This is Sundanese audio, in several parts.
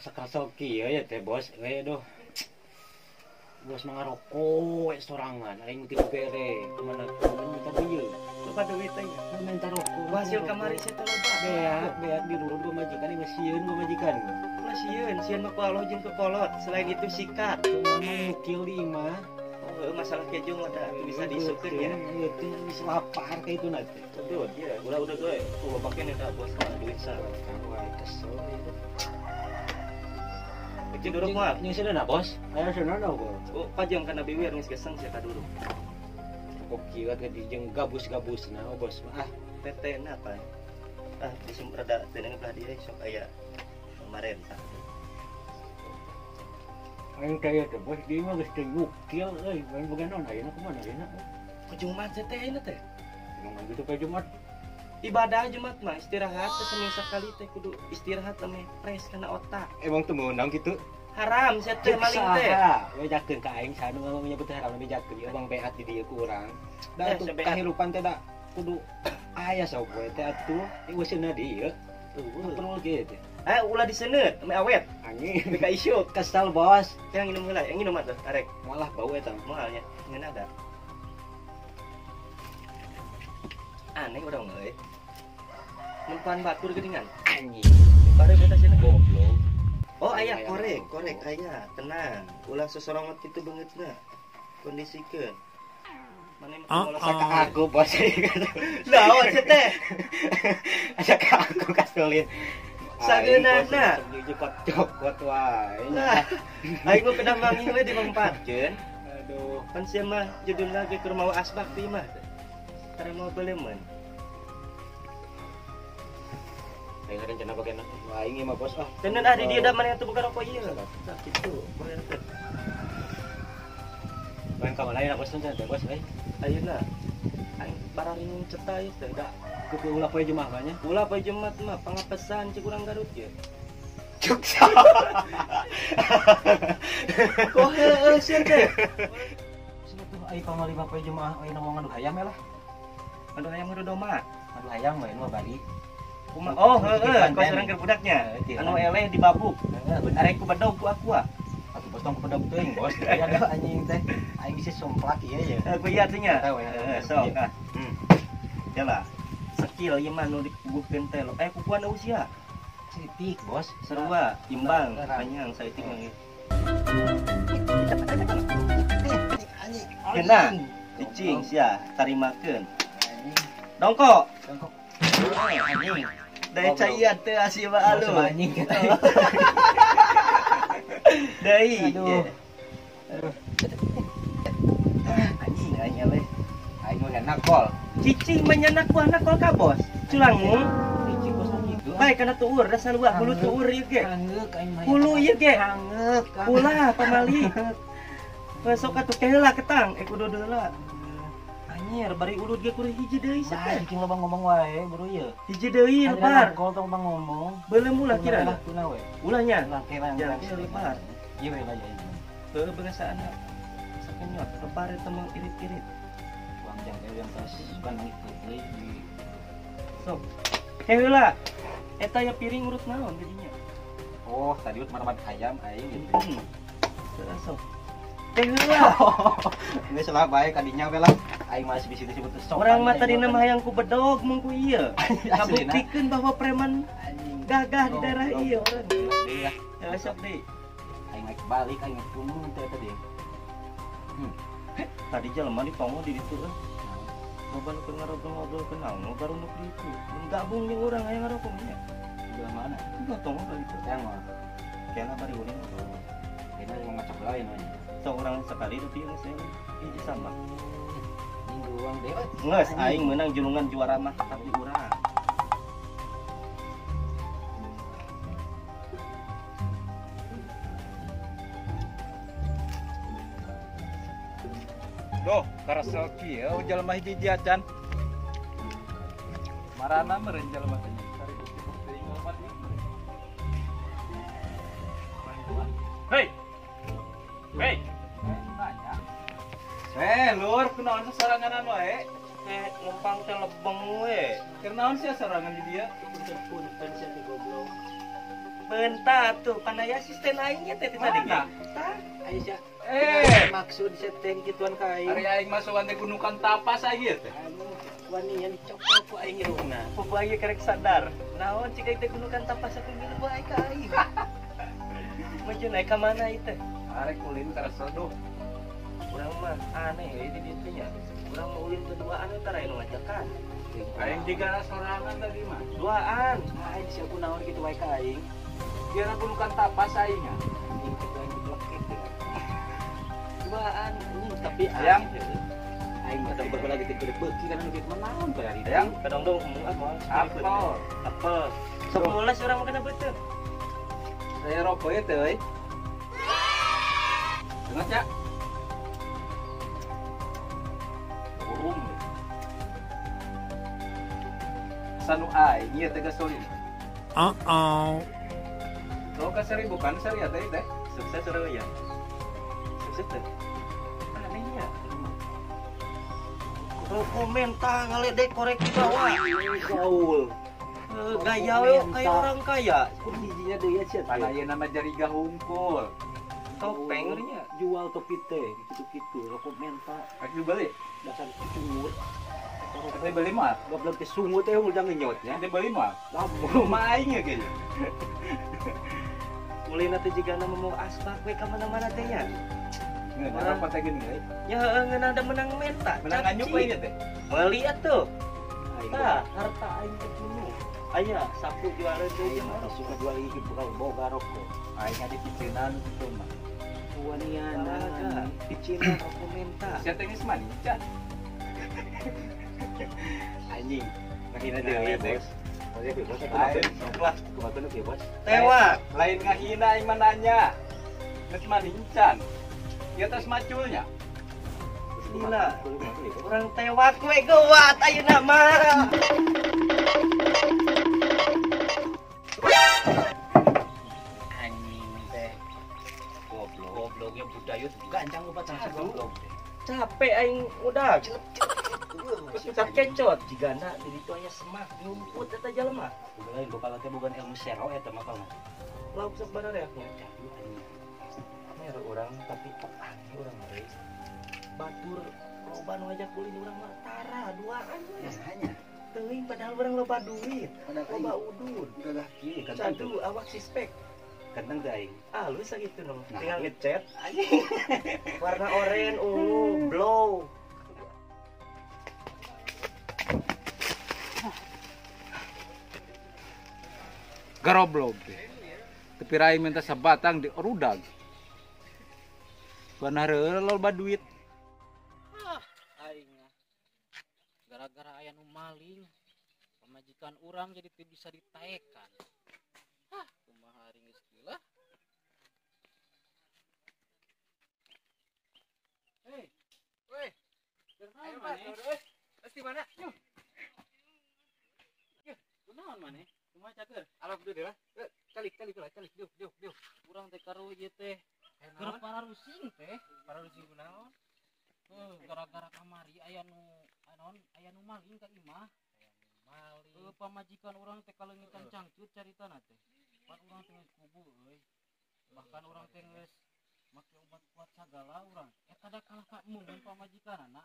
Asa kasel kieu ya teh bos, we doh. Bos mah ngarokok sorangan, aing teu bere. Kumaha kumaha minta ieu. Loba duit teh ya. Minta rokok. Hasil kamari sia teh loba. Beak, beak dirurun ku majikan ieu sieun ku majikan. Ulah sieun, sieun mah ku Allah jeung ku kolot. Selain itu sikat. Kumaha nyukil di imah. Oh, masalah kejo mah da bisa diisukeun ya. Heueuh, geus lapar ka itu na teh. Udah, iya, ulah udah gue. Loba keneh da bos mah duit sa. Wah, kesel ieu. Kecil duruk mah. Nya seuneu bos. Aya seuneu bos. Oh, pajang kana biwir geus geseng sia ka duruk. Kok kieu teh jeung gabus-gabusna bos mah. Ah, tetena apa? Ah, disum rada deungeun belah dieu sok aya pamarentah. Aing teh teh bos dieu mah geus teu nyukil euy, lain boga naon ayeuna kumaha ayeuna? Ku Jumat teh ayeuna teh. Emang gitu ka Jumat. Ibadah Jumat mah istirahat teh seminggu sekali teh kudu istirahat ame fresh kana otak. Emang teu meunang kitu? Haram sia teh maling teh. Bejakeun ka aing sanu mah menyebut haram bejakeun ieu bang beat di dieu ku urang. Da atuh kahirupan teh da kudu aya sok we teh atuh euseunna di ieu. Perlu ge teh. Eh ulah diseuneu ame awet. Anjing beka isuk kesal bos. Yang nginum heula, yang nginum atuh arek. Malah bau eta. Moal nya ngeunah da. Aneh urang euy. Nempan batur geuningan. Anjing. Bare beta cenah goblok. Oh aya korek, korek aya, tenang. Ulah sosorongot kitu beungeutna. Kondisikeun. Mane mah moal asa ka aku bos. Naon sia teh? Asa ka aku kasulin. Sageunana cokot wae. Aing mah kedah manggih we dimangpaatkeun. Aduh, pan sia mah judulna ge keur mawa asbak ti mah. Tara mau beuleumeuan. Aing rencana bagian aing mah bos ah. Tenan ah di dieu da maneh atuh boga rokok ieu. Sakitu, boleh teh. Main ka mana bos teh bos euy. Ayeuna aing bararingung ceta ieu teh da kuku ulah poe Jumat mah nya. Ulah poe Jumat mah pangapesan cek urang Garut ge. Cuk. Kok heueuh sia teh. Sia tuh ai pangalima poe Jumat ayeuna mau ngadu hayam lah. Ngadu hayam ngadu domba. Ngadu hayam we nu bali. Kuma oh heueuh kos urang keur budaknya. Anu eleh dibabuk. Arek ku bedog ku aku ah. Atuh bos tong ku bedog teuing bos. Aya da anjing teh. Aing bisa somplak ieu ya. Ku ieu atuh nya. Heeh sok ah. Jalah. Skill ieu mah nu dikuguhkeun teh lo. Eh kukuan usia. Saeutik bos. Sarua imbang panjang saeutik mah. Kena cicing sia tarimakeun. Dongkok. Dongkok. Anjing. Dai caian teh asih mah alus. Anjing kata. Dai. Aduh. Anjing aing eleh. Aing mah nakol. Cicing menyenak buah nakol ka bos. Culangung. Cicing bos mah kitu. Bae kana tuur da sarua hulu tuur ieu ge. Hangeuk aing mah. Hulu ieu ge. Hangeuk. Ulah pamali. Besok atuh teh heula ketang, kudu heula. Anjir, bari urut ge kudu hiji deui sia teh. Cicing loba ngomong wae, buru ieu. Hiji deui lebar. Nakol tong bang ngomong. Beuleum ulah kira. Tuna we. Ulah nya. Ulah ke lah. Lebar. Ieu we lah ieu. Heueuh beungasaan sakenyot, lebar eta mah irit-irit. Uang jang yang tos suka nangis deui di sok. Ke heula. Eta ya piring urut naon jadinya? Oh, tadi urut marmat hayam aing gitu. Heeh sok. Teh heula. Geus lah bae kadinya we lah. Aing masih bisa disebut sopan. Urang mah tadina mah hayang ku bedog mung ku ieu. Ngabuktikeun bahwa preman gagah di daerah ieu urang. Deui lah. Heeh sok deui. Aing naik balik aing punggung teh tadi. Tadi jelema ditongo di ditu euy. Loba nu keur ngarobrol-ngobrol kenal nu baru nu di ditu. Mun gabung jeung urang hayang ngarokok nya. Di mana? Enggak tongo ka ditu. Teh mah. Kena bari ulin. Kena mau ngacak lain we. Sok urang sekali tapi yang saya hiji sama. Mingguang deh. Geus aing meunang julungan juara mah tetap di urang. Doh, karasel kieu jalma hiji acan. Marana meureun jalma teh. Hei. Hei. Lur, kunaon sasaranganan wae? Teh numpang teh lebeng we. Kunaon sia sarangan di dieu? Punten sia teh goblok. Bentar tuh, panaya asisten aing teh tadi ge. Tah, Aisyah. Maksud seteng kituan ka aing. Ari aing masukan teh gunukan tapas aing teh. Aduh, wanian dicokok ku aing irungna. Pupu aing kerek sadar. Naon cik aing teh gunukan tapas aku ngilu wae ka aing. Maju naik ka mana ieu teh? Arek ulin karesel duh. Urang mah aneh euy di ditu nya. Urang mah ulin berduaan teh aya nu ngajakan. Aing jiga sorangan tadi mah. Duaan. Aing sia ku naon kitu wae ka aing. Dia gunukan tapas aing nya. Anjing kitu aing diblokir. Duaan tapi ayang aing mah teu lagi teh gede beuki kana nu kitu mah naon teh ari. Ayang kadang dong embung ah moal. Apel. Apel. Sok mulas urang mah kana beuteung. Saya rokok ya teh euy. Dengar ya. Burung. Sanu aing ieu teh gasolin. Uh-oh. Tuh ka 1000 kan seri teh teh. Sukses urang ya. Sukses teh. Anehnya. Kalau komentar ngaledek korek di bawah. Gaul. Gaya we kayak orang kaya. Hijinya deui sia. Pan ayeuna mah jariga hungkul. Topeng nya jual topi teh gitu-gitu rokok menta. Rek dibeli. Dasar cungur. Rek dibeli mah. Goblok teh sungut teh udah ngenyotnya. Dibeli mah. Lamun mah aing ya kayaknya. Ulina teh jigana mau asbak we ka mana-mana teh nya. Ngeunah rokok teh geuning euy. Ya heueuh ngeunah da menang menta. Menang anyuk we teh. Meuli atuh. Tah, harta aing teh kuno. Aya sapu jualan deui mah suka jual ieu bakal boga rokok. Aing adi piceunan kitu mah. Waniana piceunan rokok menta. Sia teh geus mani can. Anjing. Ngahina deui, Bos. Aing sok lah kumaha nu kieu, Bos. Tewak. Lain ngahina aing mah nanya. Geus mani can. Ieu tos maculnya. Gila. Urang tewak we geuwat ayeuna mah. Anjing teh. Goblok. Gobloknya budaya gancang lupa cenah goblok. Capek aing udah. Cekcot jigana di ditu aya semak nyumput eta jelema. Lain bakal teh bukan ilmu sero eta mah kamu. Lauk sabareureak nya. Mer urang tapi aneh urang euy. Batur loba nu ngajak ulin urang mah tara duaan we. Nanya. Teuing padahal urang loba duit, loba udun. Gagah kieu kan. Satu awak sispek. Ganteng teh aing. Alus sakitu nu. Tinggal ngechat anjing. Warna oranye, ungu, blow. Garoblog teh. Tapi rai minta sabatang di orudag. Tuan hareureun loba duit. Ah, aing gara-gara aya nu maling, pamajikan urang jadi teu bisa ditaekan. Hah, kumaha ari geus kieu lah. Hei, weh. Ayo maneh. Geus di mana? Yuh. Yuh, kunaon maneh? Kumaha cager? Alhamdulillah. Calik calik lah, calik diuk diuk diuk. Urang teh karu ieu teh. Keur pararusing teh, Pararusing kunaon? Heuh, gara-gara kamari aya nu naon, aya nu maling ka imah. Maling. Heuh, pamajikan urang teh kaleungitan cangcut caritana teh. Pan urang teh geus kubu euy. Bahkan urang teh geus make obat kuat sagala urang. Eta da kalah ka emungeun pamajikanana.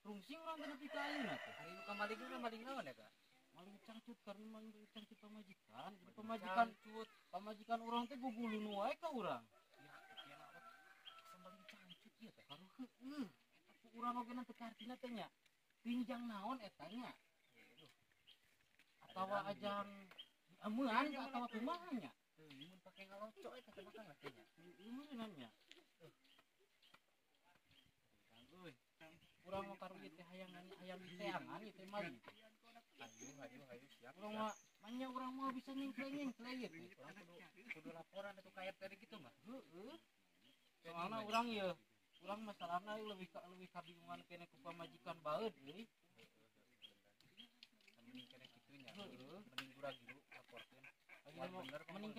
Rungsing urang teh nepi ka ayeuna teh. Ari nu ka maling nu maling naon ya, Kak? Maling cangcut karena maling cangcut pamajikan. Jadi pamajikan pamajikan urang teh gugulun wae ka urang. Ya, asa maling cangcut ieu teh. Baru heueuh. Eta ku urang oge teu kartina teh nya. Pinjang naon eta nya? Atawa ajang amean atawa kumaha nya? Teuing mun pake ngalocok eta teh mah teh nya. Ieu meureunnan nya. Euy, urang mah karu ieu teh hayangan hayang diteangan ieu teh maling. Hayu hayu hayu siap. Urang mah manya urang mah bisa nyengkleng-nyengkleng ieu teh. Urang kudu laporan atuh ka RT gitu mah. Heueuh. Soalna urang ieu, urang masalahna leuwih kabingungan keneh ku pamajikan baeud euy. Mending keneh kitu nya. Heueuh. Mending gura-giru laporkeun. Ayeuna mah mending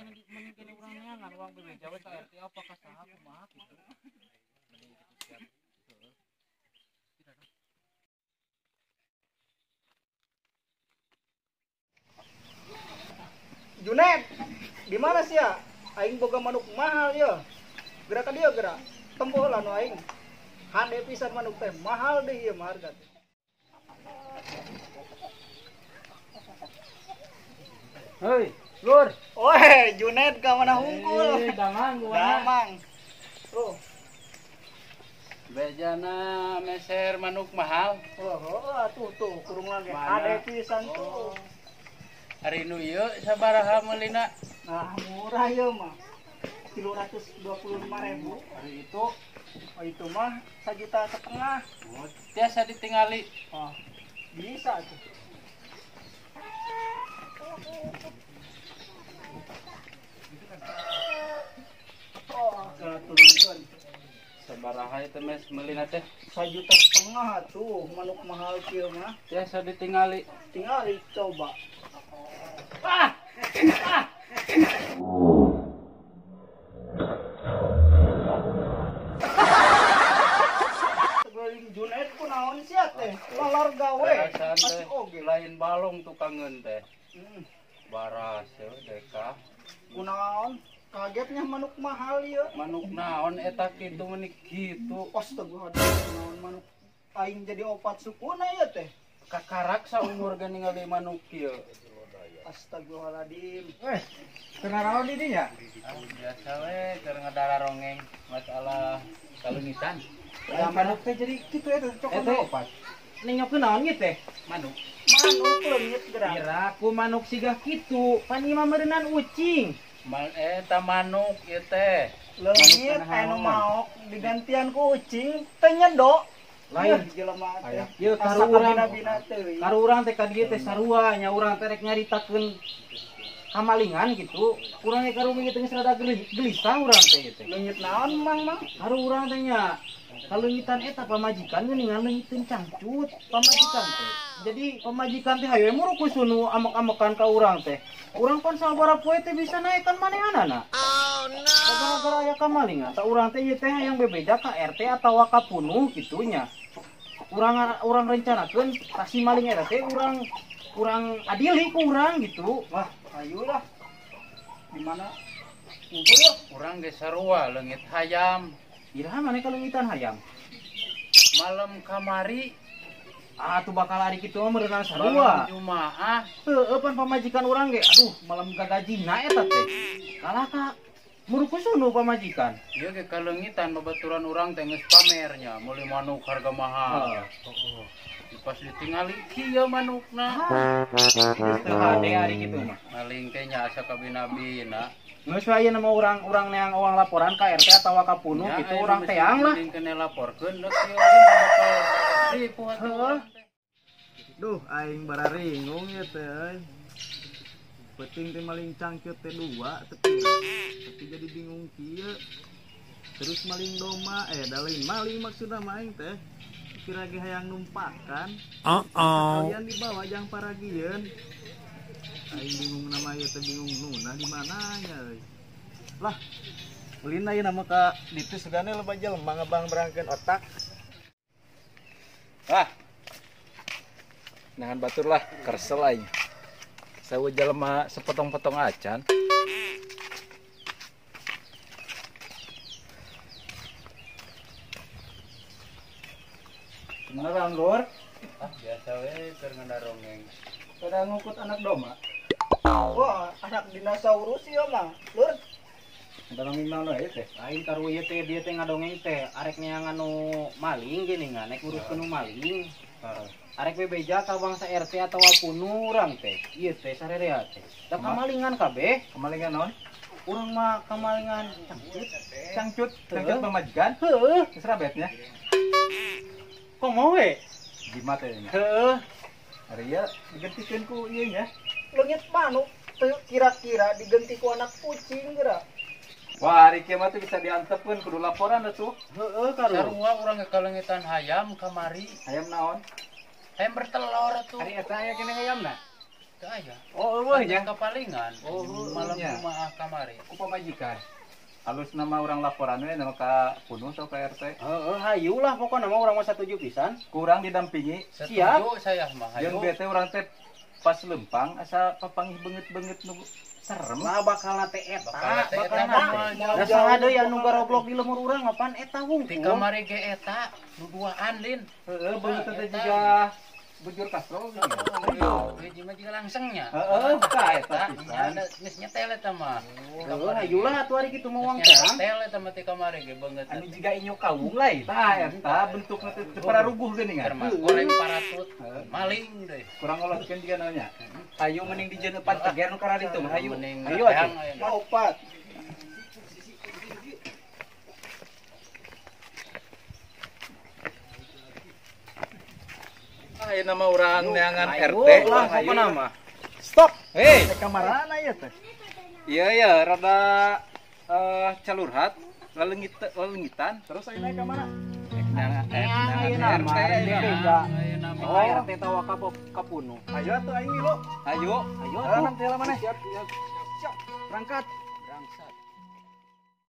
keneh urang neangan urang bebeja we ka RT apa ka saha kumaha kitu. Mending kitu siap. Heueuh. Tidak dong. Junet, Di mana sia? Aing boga manuk mahal ya. Gerak ka dieu gerak. Tempo lah nu aing. Hade pisan manuk teh mahal deh ieu mah harga teh. Hei, Lur. Weh, Junet ka mana hungkul? Damang gua. Damang. Tuh. Bejana meser manuk mahal. Oh, tuh tuh kurung lagi. Hade pisan tuh. Ari nu ieu sabaraha meulina? Nah, murah ieu mah. 325.000. Ari itu, oh itu mah 1,5 juta. Oh, tiasa ditingali. Oh, bisa tuh. Oh, turunkan. Sabaraha itu mes meulina teh? 1,5 juta tuh, manuk mahal kieu mah. Tiasa ditingali. Tingali coba. Ah! Ah! Junet ku naon sia teh? Lalar gawe. Masih oge lain balong tukangeun teh. Baras deka. Kunaon? Kagetnya manuk mahal ieu. Manuk naon eta kitu meuni kitu. Astagfirullahaladzim, naon manuk aing jadi opat sukuna ieu teh. Kakarak saumur ge ningali manuk kieu. Astagfirullahaladzim. Eh, kenaraon di dinya? Biasa we keur ngadara rongeng masalah kalungitan. Ya, manuk teh jadi kitu eta cokot opat. Nengokkeun naon ieu teh? Manuk. Manuk leungit gerak. Kira ku manuk siga kitu, pan ieu mah meureunnan ucing. Eta manuk ieu teh. Leungit anu maok digantian ku ucing teh nyedok. Lain jelema teh. Ieu karu urang. Karu urang teh ka dieu teh sarua nya urang teh rek nyaritakeun kamalingan gitu. Urang ge karu ieu teh geus rada gelisah urang teh ieu teh. Leungit naon mang mang? Karu urang teh nya kaleungitan eta pamajikan geuningan leungiteun cangcut pamajikan teh. Jadi pamajikan teh hayu murukus nu amek-amekan ka urang teh. Urang pan sabaraha poe teh bisa naekan manehanana. Oh no. Gara-gara aya kamalingan tah urang teh ieu teh hayang bebeja ka RT atawa ka punuh kitu nya. Urang rencanakeun tah si maling eta teh urang adili ku urang gitu. Wah, hayulah. Di mana? Ngumpul ya. Urang ge sarua leungit hayam. Iraha maneh kaleungitan hayam? Malam kamari. Ah, tuh bakal ari kitu mah meureunang sarua. Malam Jumaah. Heueuh pan pamajikan urang ge. Aduh, malam gagajina eta teh. Kalah ka murukusunu pamajikan. Ieu ge kaleungitan babaturan urang teh geus pamer nya, meuli manuk harga mahal. Heeh. Pas ditingali kieu manukna. Teu hade ari kitu mah. Maling teh nya asa kabina-bina. Geus we ayeuna mah urang neang uang laporan ka RT atawa ka punuh kitu urang teang lah. Mending kene laporkeun deuk ieu bakal ripuh atuh. Duh, aing bararingung ieu teh euy. Penting teh maling cangcut teh dua tapi jadi bingung kieu. Terus maling doma, da lain maling maksudna mah aing teh. Kira ge hayang numpakan. Kalian dibawa jang paragieun. Aing bingung nama ieu teh bingung nunah di mananya euy. Lah, ulin ayeuna mah ka ditu sugane loba jelema ngabang-berangkeun otak. Ah. Nangan batur lah, kersel aing. Sawu jelema sepotong-potong acan. Beneran lur? Ah, biasa we keur ngandarongeng. Pada ngukut anak doma. Wah, anak dinosaurus ieu mah, lur. Ngadongeng naon we teh? Lain karu ieu teh dia teh ngadongeng teh arek neangan nu maling geuningan, nek nguruskeun nu maling. Arek bebeja ka bangsa RT atawa punu urang teh. Ieu teh sarerea teh. Da kamalingan kabeh. Kamalingan naon? Urang mah kamalingan cangcut. Cangcut, cangcut pamajikan? Heueuh. Geus rabetnya. Komo we? Jimat teh nya. Heueuh. Ari ieu digentikeun ku ieu nya. Leungit manuk teu kira-kira digenti ku anak kucing geura. Wah, ari kieu mah teh bisa diantepkeun kudu laporan atuh. Heueuh karu. Sarua urang ge kaleungitan hayam kamari. Hayam naon? Hayam bertelur atuh. Ari eta aya keneh hayamna? Teu aya. Oh, eueuh nya. Kapalingan. Oh, malam Jumaah kamari. Ku pamajikan. Halus nama orang laporan we nama ka punuh atau ka RT. Heeh, hayu lah pokona mah urang mah satuju pisan. Kurang didampingi. Setuju saya mah hayu. Jeung bete urang teh pas lempang asa papanggih beungeut-beungeut nu Serem. Lah bakal teh eta, bakal Da saha deui anu garoblok di lemur urang apaan eta wungkul. Di kamari ge eta nu duaan lin. Heeh, beungeut teh jiga bujur kastrol gitu. Hiji mah jiga langsengnya. Heeh, tah eta pisan. Geus nyetel eta mah. Heuh, hayulah atuh ari kitu mah wang teh. Nyetel eta mah ti kamari ge beungeut. Anu jiga inyo kawung lain. Tah eta bentukna teh teu pararuguh geuningan. Termas goreng paratut maling deui. Kurang ngolotkeun jiga naonnya. Hayu mending dijieun eupan ceger nu kararitu mah hayu. Hayu atuh. Opat. Ayo nama orang neangan RT lah apa nama? Stop. Hei, kamarana ieu teh? Iya ya, rada calurhat, lelengitan. Terus ayeuna ka mana? Neangan RT. Oh, RT tawa kapunu. Ayo atuh aing milu. Ayo, ayo atuh. Nanti lah maneh. Siap, siap. Siap. Berangkat. Berangkat.